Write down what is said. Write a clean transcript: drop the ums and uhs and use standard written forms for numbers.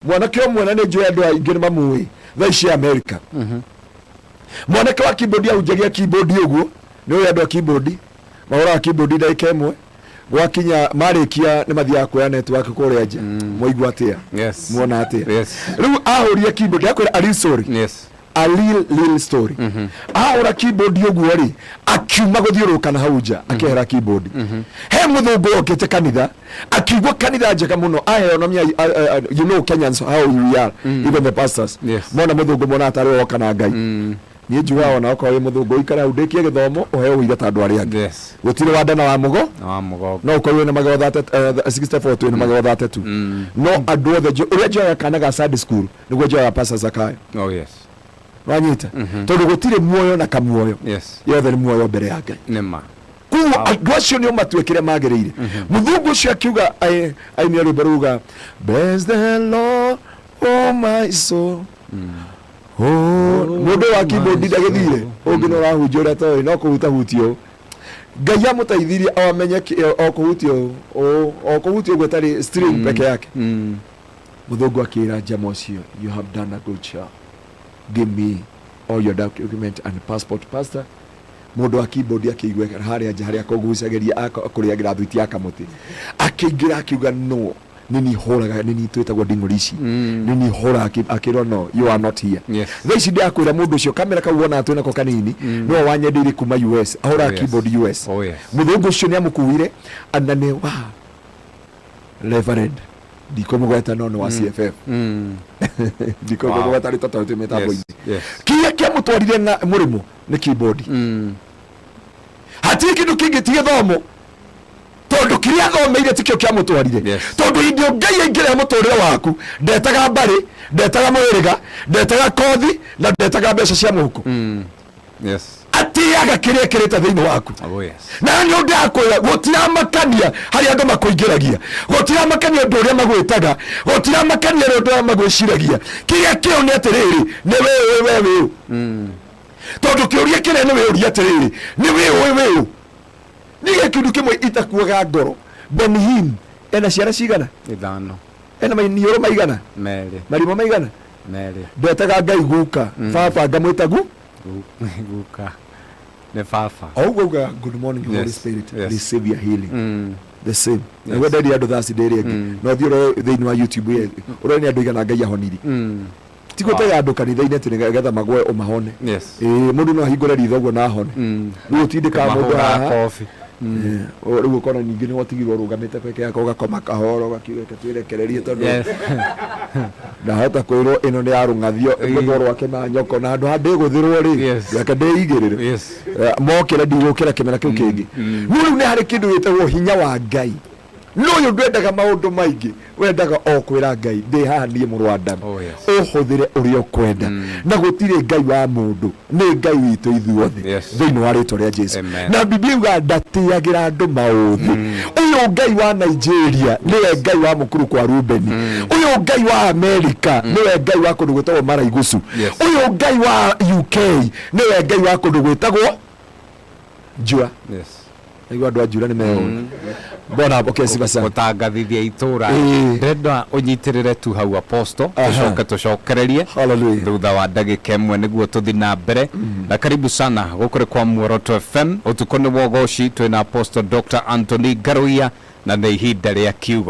Mwanake ũmwe, na nĩ njũĩ andũ aingĩ nĩ mamũĩ thaa ici America, mwanake wa keyboard, ahunjagia keyboard ũguo. Nĩ ũĩ andũ a keyboard mahũraga keyboard ndagĩka ĩmwe, gwakinya marĩkia nĩ mathiaga kuoya network kũrĩa nja. Mwaigua atĩa? Yes. Muona atĩa? Yes. Rĩu ahũrire keyboard, ndakwĩra a real story, a real real story. Ahũra keyboard ũguo rĩ, akiuma gũthiũrũrũka na hau nja, akĩehera keyboard. He mũthũngũ okĩte kanitha, akiigua kanitha njega mũno, aheo na mia. You know Kenyans, how we are, even the pastors, mona mũthũngũ mona atarĩ woka na Ngai. Niĩ njugaga ona okorwo wĩ mũthũngũ, ikara hau ndĩkie gĩthomo, ũheo ũira ta andũ arĩa angĩ. Gũtirĩ wa nda na wa mũgo Na wa mũgongo. No ũkorwo wĩna magego 30, 64, twĩna magego 32, no andũ othe ũrĩa njoyaga kana ga Sunday school nĩguo njoyaga Pastor Zakayo. Wanyita? Tondũ gũtirĩ muoyo na kamuoyo, yothe nĩ muoyo mbere ya Ngai. Nĩ ma. Koguo andũ acio nĩo matue kĩrĩa magĩrĩire. Mũthũngũ ũcio akiuga, ainire rwĩmbo ruga, "Bless the Lord, oh my soul." Oh, mũndũ wa keyboard ndagĩthire ũngĩ no ũrahunjia ũrĩa toĩ no kũhutahutia ũũ. Ngai amũteithirie o amenye o kũhutia ũũ, ũũ, o kũhutia ũguo ĩtarĩ string peke yake. Mũthũngũ akĩra jama ũcio, "You have done a good job. Give me all your document and passport, pastor." Mũndũ wa keyboard akĩigua harĩa nja harĩa kũgucagĩria kũrĩagĩra thuiti ya kamũtĩ, akĩingĩra akiuga, "No nini hũraga nini twĩtagwo nding'ũri ici, nini hũraga." Akĩrwo, "No, you are not here." Thaa ici ndĩrakwĩra, mũndũ ũcio kamera kau wonaga twĩnako kanini nĩwe wanyendeirie kuma US, ahũraga keyboard US. Mũthũngũ ũcio nĩ amũkuire na nĩ wa reverend, ndikũmũgweta, no nĩ wa CFF. Ndikũmũgweta rĩtwa tondũ twĩ mĩtambo-inĩ. Kĩrĩa kĩamũtwarire na mũrĩmo nĩ keyboard. Hatirĩ kĩndũ kĩngĩ, ti gĩthomo, tondũ kĩrĩa athomeire tikĩo kĩamũtwarire. Tondũ hĩndĩ ĩyo Ngai aingĩrĩra mũtũrĩre waku, ndetaga mbarĩ, ndetaga mũhĩrĩga, ndetaga kothi na ndetaga mbeca cia mũhuko. Atĩaga kĩrĩa kĩrĩte thĩinĩ waku. Na nĩ ũndũ akwĩra, gũtiramakania harĩa andũ makũingĩragia, gũtiramakania ũndũ ũrĩa magwĩtaga, gũtiramakania ũndũ ũrĩa magwĩciragia. Kĩrĩa kĩo nĩ atĩrĩrĩ, nĩ wĩũĩ we wĩũ. Tondũ kĩũria kĩrĩa nĩ wĩũria atĩrĩrĩ, nĩ wĩũĩ wĩũ. Niĩ kĩndũ kĩmwe itakuaga ngoro, Benny Hinn ena ciana cigana? Ithano. Ena maniũrũ maigana? Merĩ. Marima maigana? Merĩ. Ndetaga Ngai guka, baba ngamwĩta gu Guka nĩ baba. O ũguo ugaga, "Good morning, Holy Spirit, receive your healing." The same. Nĩguo ndendia andũ thaa ĩrĩa ĩngĩ no thiĩ ũrore thĩinĩ wa YouTube ĩyo, ũrore nĩ andũ igana Ngai ahonirie. Ti gũtega andũ kanitha-inĩ atĩ nĩgetha magwe ũmahone. Ĩĩ, mũndũ no ahingũre ritho ũguo na ahone. Rĩu ũtindĩkaga mũndũ Mahũraga haha. kobi. Rĩu ũkona ningĩ nĩ watigirwo ũrũgamĩte peke yako, ũgakoma kahora, ũgakiuga reke twĩrekererie, tondũ ndahota kwĩrwo ĩno nĩ ya rũng'athio rũthwo rwake na nyoko, na handũ ha ndĩgũthĩrwo rĩ, reke ndĩigĩrĩre. Mokĩra ndigũkĩra kĩmera kĩu kĩngĩ. No rĩu nĩ harĩ kĩndũ gĩtagwo hinya wa Ngai. No ũyũ ndwendaga maũndũ maingĩ, wendaga o kwĩra Ngai, "Ndĩ haha niĩ mũrũ wa Adamu, ũhũthĩre ũrĩa ũkwenda." Na gũtirĩ Ngai wa mũndũ, nĩ Ngai witũ ithuothe, thĩinĩ wa rĩtwa rĩa Jesu. Amen. Na Biblia yugaga ndatĩagĩra andũ maũthĩ. Ũyũ Ngai wa Nigeria nĩwe Ngai wa mũkuru kwa Rubeni. Ũyũ Ngai wa Amerika nĩwe Ngai wa kũndũ gwĩtagwo Maraigucu. Ũyũ Ngai wa UK nĩwe Ngai wa kũndũ gwĩtagwo Njua. Naigua andũ a Njura nĩ meũĩ mbona okay, sifa sana. Gũtangathithia itũra. Ndĩrenda ũnyitĩrĩre tu hau, apostle. Tũcoke tũcokererie Hallelujah. thutha wa ndagĩka ĩmwe nĩguo tũthi na mbere. Na karibu sana gũkũ nĩ kwa Muoroto FM, ũtukũ nĩ wogoci. Twĩna Apostle Dr Anthony Ngaruiya na nĩ ihinda rĩa kiugo.